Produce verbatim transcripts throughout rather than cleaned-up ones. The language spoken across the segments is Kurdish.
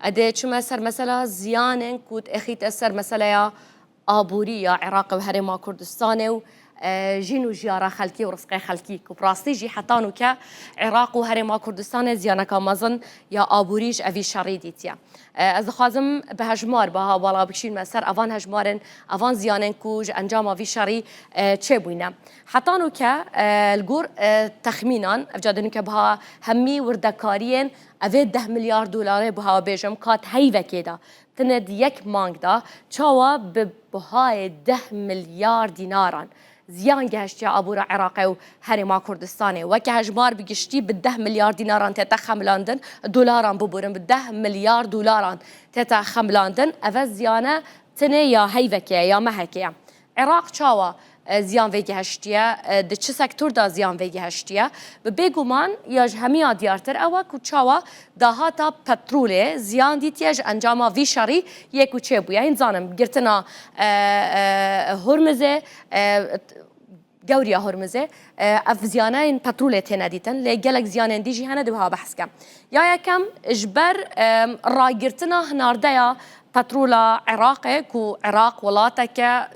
Edê çime ser mesela ziyanên ku dixîte ser meseleya aborî ya Iraqê û Herêma Kurdistanê û, e, jîn û jiyara xelkî û rizqê xelkî, ku bi rastî jî heta nûke Iraq û Herêma Kurdistanê ziyaneka mezin ya aborî ji evî şerî dîtiye. E, ez dixwazim bi hejmar biha bala bikişînme ser evan hejmarên, evan ziyanên ku ji encama vî şerî, e, çêbûyne. Heta nûke, e, li gor, e, texmînan, ev ca dinûke biha hemî wirdekariyên evê deh milyar dolarê biha bêjim, ka di heyvekê de, tenê di yek mang de, çawa bi bihayê deh milyar dînaran ziyan gehiştiye abûra Iraqê û Herêma Kurdistanê. Weke hejmar bi giştî bi deh milyar dînaran tête xemilandin, dolaran biborin, bi deh milyar dolaran tête xemilandin. Eve ziyane tenê ya heyvekê ye, ya mehekê ye. Iraq çawa, e, ziyan vê gehiştiye, e, di çi sektor de ziyan vê gehiştiye? Bi bêguman ya ji hemiya diyartir ew e ku çawa dahata petrolê ziyan dîtiye ji encama vî şerî yê ku çêbûye. Hîn zanin, girtina, e, e, Hormizê, e, gewriya Hormizê, e, ev ziyaneyên petrolê têne dîtin, lê gelek ziyanên dî jî hene, di wiha behs ke. Ya yekem, ji ber, e, ragirtina hinardeya petrola Iraqê, ku Iraq welateke,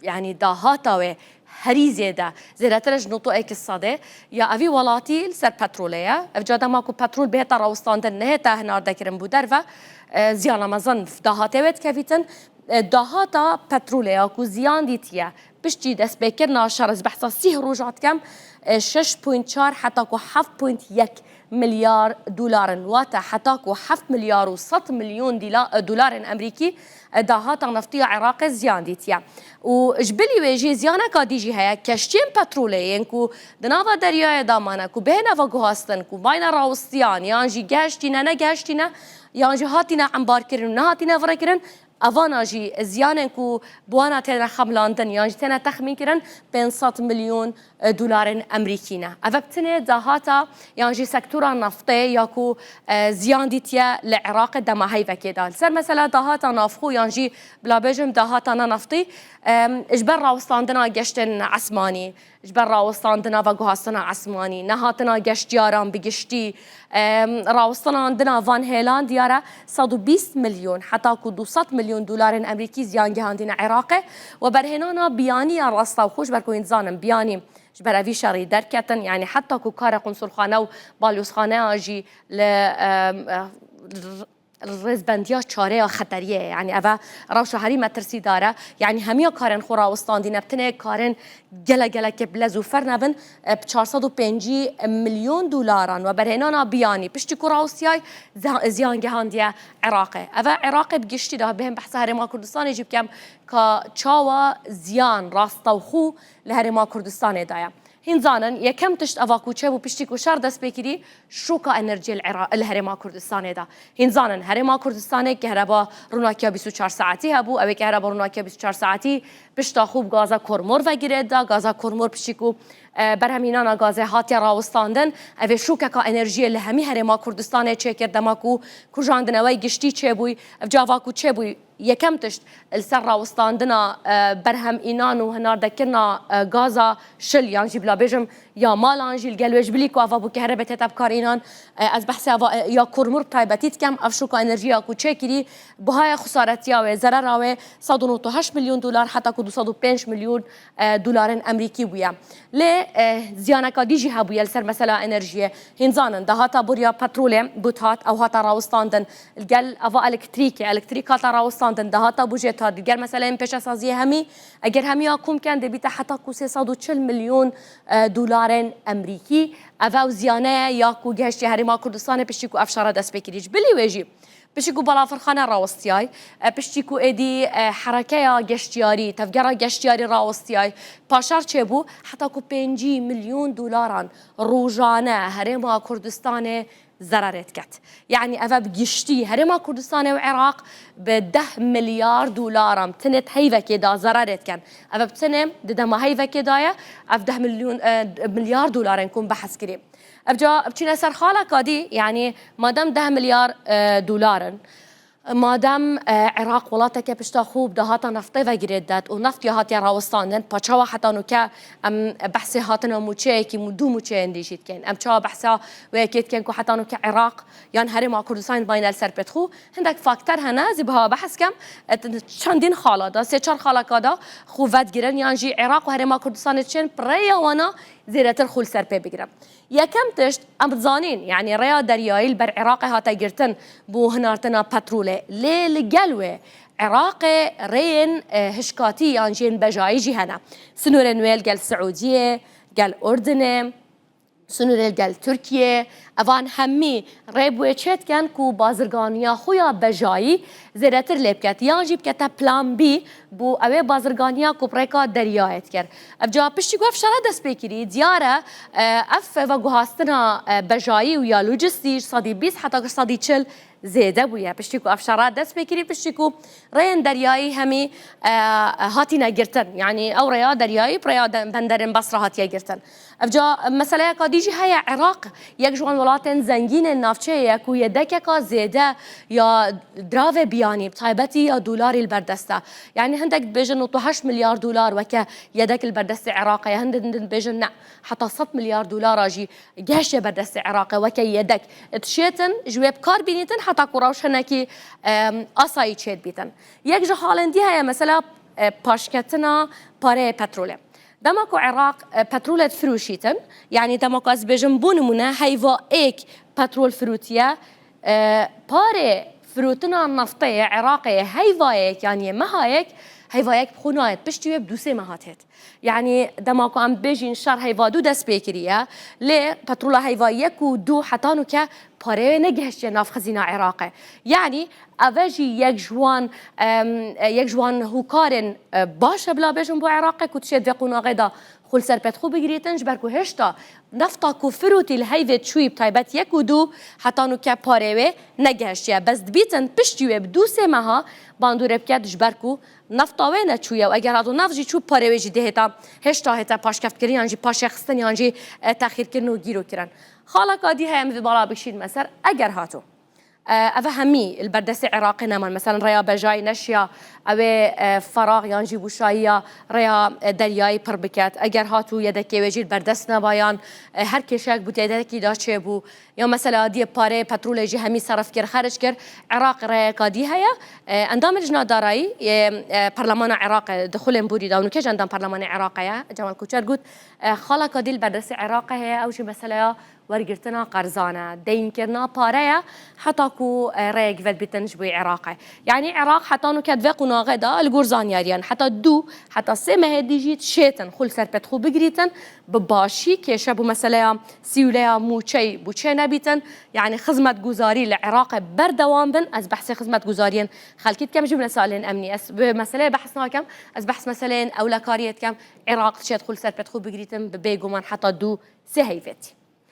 yanî dahata wê herî zêde, zêdetir ji notê yek sedê ya evî welatî li ser petrolê ye. Ev ca dema ku petrol bihête rawestandin, nehête hinardekirin bû derve, e, ziyana mezin dahatê wê dikevîtin. E, dahata petrolê ya ku ziyan dîtiye piştî destpêkirina şer, ez behsa sîh roja dikem, e, şeş point çar heta ku heft point yek milyar dolar in. Wate heta ku heft milyar û sed milyon dîla-, e, dolarên Emerîkî, e, dahata neftiya Iraqê ziyan dîtiye. Û ji bilî wê jî ziyaneka dî jî heye. Keştiyên petrolê yên ku di nava deryayê de mane, ku bihêne veguhastin, ku mayne rawistiyan, yan jî gehiştîne, negehiştîne, yan jî hatîne embarkirin û nehatîne virekirin, evana jî ziyanên ku bi wana têne xemilandin yan jî têne texmînkirin pênc sed milyon, e, dolarên Emerîkî ne. Eve bi tinê dahata yan jî sektora naftê ya ku, e, ziyan dîtiye li Iraqê dema heyvekê de. Li ser mesela dahata navxwe yan jî bila bêjim dahata ne naftî, e, ji ber rawestandina geştên esmanî, ji ber rawestandina veguhastina esmanî, nehatina geştiyaran bi giştî, em, rawestandina van hêlan diyar e, sed û bîst milyon heta ku du sed milyon dolarên Emerîkî ziyan gihandîne Iraqê. Weberhênana biyanî ya rastewxo, ji ber ku hîn dizanin biyanî ji ber evî şerî derketin, yanî heta ku karê qunsulxane û balyozxaneya jî li, em, rêzbendiya çareya xeteriyê ye. Yanî eve rewşa herî metirsîdar e. Yanî hemiya karên xwe rawestandîne, bi tinê karên gele gelekê bi lez û fer nebin, e, bi çar sed û pêncî milyon dolaran weberhênana biyanî piştî ku rawestiyay, ze-, ziyan gihandiye Iraqê. Eve Iraqê bi giştî de, bihên behsa Herêma Kurdistanê jî bikem, ka çawa ziyan rastewxo li Herêma Kurdistanê daye. Hîn zanin, yekem tişt eva ku çêbû piştî ku şer dest pê kirî, şoka enerjiyê li Ira-, li Herêma Kurdistanê de. Hîn zanin, Herêma Kurdistanê kehreba rûnakiya bîst û çar saetî hebû, ew ê kehreba rûnakiya bîst û çar saetî pişta xwe bi gaza kormor ve girê da, gaza kormor piştî ku, e, berhemînana gazê hatiye rawestandin, ev ê şokeka enerjiyê li hemî Herêma Kurdistanê çêkir, dema ku kujandinewey giştî çêbûy, ev cava ku çêbûy, yekem tişt li ser rawestandina, e, berhemînan û hinardekirina, e, gaza şil, yan jî bila bêjim ya malan jî, li gel wê ji bilî ku ava bû kehrebê tête bikarînan, e, ez behsê ava, e, ya kormor bi taybetî dikem, ev şoka enerjiya ku çêkirî, bihaya xusaretiya wê, zerera wê sed û nod û heşt milyon dolar heta ku du sed û pênc milyon, e, dolarên Emerîkî bûye. Lê, e, ziyaneka dî jî hebûye li ser mesela enerjiyê. Hîn zanin, dahata boriya petrolê bût hat, ew hata rawestandin. Li gel ava elektrîkê, elektrîk hata rawestandin, dahata bûjê hat, li gel meseleyên pêşesaziyê hemî, eger hemiya kom ken, dê bîte heta ku sê sed û çil milyon, e, dolarên Emerîkî. Ev ew ziyane ye ya ku gehiştiye Herêma Kurdistanê piştî ku ev şere dest pê kirî. Ji bilî wê jî, piştî ku balafirxane rawestiyay, e, piştî ku êdî, e, herekeya geştiyarî, tevgera geştiyarî rawestiyay, paşar çêbû, heta ku pêncî milyon dolaran rojane Herêma Kurdistanê zererê diket. Yanî eve bi giştî Herêma Kurdistanê û Iraq bi deh milyar dolaran tenê di heyvekê de zererê dikin. Eve bi tenê di dema heyvekê de ye, ev deh milyon, e, milyar dolarên ku em behs kirî. Ev ca biçîne ser xaleka dî, yanî madem deh milyar, e, dolar in, Madem e, Iraq welateke pişta xwe bi dahata neftê ve girê didet û neft ya hatiye rawestandin, pa çawa heta nûke em behsê hatina mûçeyekî, dû mûçeyên dî jî dikin? Em çawa behsa wê yekê dikin ku heta nûke Iraq yan Herêma Kurdistanê dimayîne li ser pêt xwe? Hindek fakter hene, ez ê biha behs kem, e, çendîn xala de, sê çar xaleka de xwe vedigirin yan jî Iraq û Herêma Kurdistanê diçin bi rêya wana zêdetir xwe li ser pê bigirin. Yekem tişt, em dizanîn, yanî rêya deryayî li ber Iraqê hate girtin bo hinartina petrolê. Lê li gel wê Iraqê rêyên, e, hişkatî yan jî yên bejayî jî hene. Sinûrên wê li gel Siûdiyê, gel Urdinê, sinûrê li gel Tirkiyê, evan hemî rê bi wê çêdikin ku bazirganiya xwe ya bejayî zêdetir lê biket, yan jî bikete plan B, bo ew ê bazirganiya ku bi rêka deryayê dikir. Ev ca piştî ku ev şere dest pê kirî, diyar e, e, ev veguhastina, e, bejayî û ya lojistî ji sedî bîst heta sedî çil zêde bûye. Piştî ku ev şere dest pê kirî, piştî ku rêyên deryayî hemî, e, hatine girtin. Yanî ew rêya deryayî bi rêya de-, benderên Basra hatiye girtin. Ev ca meseleyeka dî jî heye. Iraq yek ji wan welatên zengîn ên navçeyê ye ku yedekeka zêde ya diravê biyanî, bi taybetî ya dolarî li ber dest e. Yanî hindek dibêjin nod û heşt milyar dolar weke yedek li ber destê Iraqê ye. Hindin din dibêjin ne, heta sed milyar dolara jî gehiştiye ber destê Iraqê weke yedek. Dişêtin ji wê bi kar bînîtin heta ku rewş hinekî, em, asayî çêdibîtin. Yek ji halên dî heye, mesela, e, paşketina pareyê petrolê. Dema ku Iraq, e, petrolê difiroşîtin, yanî dema ku ez dibêjim, bo nimûne, heyva êk petrol firotiye, e, parê firotina naftê yê Iraqê yê heyva yek, yanî yê meha yek, heyva yek bi xwe nayêt, piştî wê bi du sê meha têt. Yanî dema ku em bêjîn şer heyva du dest pê kiriye, lê petrola heyva yek û du heta nûke parê wê negihiştiye nav xizîna Iraqê. Yanî ev e jî yek ji wan, em, yek ji wan hûkarên, e, baş e bila bêjin bo Iraqê ku dişêt vê qonaxê de xwe li ser pêt xwe bigirîtin, ji ber ku hêşta nefta ku firûtî li heyvê çûyî bi taybet yek û du heta nûke parê wê negihiştiye. Bes dibîtin piştî wê bi du sê meha bandorê biket, ji ber ku nefta wê neçûye û eger hado neft jî çû, parê wê jî dê hêta, hêşta hête paşkevtkirin yan jî paşêxistin yan jî, e, texîrkirin û gîrokirin. Xaleka dî heye, em vê bala bikişînme ser, eger hatu, e, ev hemî li ber destê Iraqê neman. Mesela rêya bejayî neşiya ew ê, e, ferax yan jî boşayiya rêya, e, deryayî pir biket. Eger hatu yedekê wê jî li ber dest neba yan, e, her kêşeyek bû tê yedekî de çêbû. Ya mesela diyê parê petrolê jî hemî serif kir, xeric kir. Iraq rêyeka dî heye. E, endamê Lijna Darayî, e, e, Perlemana Iraqê di xulên borî de û nûke ji endam Perlemanê Iraqê ye, Cemal Koçer got, e, xaleka dî li ber destê Iraqê heye, ew jî meseleya wergirtina qerzan e, deynkirina pare ye, heta ku, e, rêyek vedbîtin ji bo Iraqê. Yanî Iraq heta nûke di vê qonaxê de, li gor zanyariyan, heta du, heta sê mehê dî jî dişêtin xwe li ser pêt xwe bigirîtin, bi başî kêşe bo meseleya sîwleya mûçey bûçe nebîtin. Yanî xizmetguzarî li Iraqê berdewam bin. Ez behsê xizmetguzariyên xelkî dikem, ji meseleyên emnî. Ez bi meseleyê behs nakem. Ez behs meseleyên ewlekariyê dikem. Iraq dişêt xwe li ser pêt xwe bigirîtin, bi bêguman heta du sê heyvêt.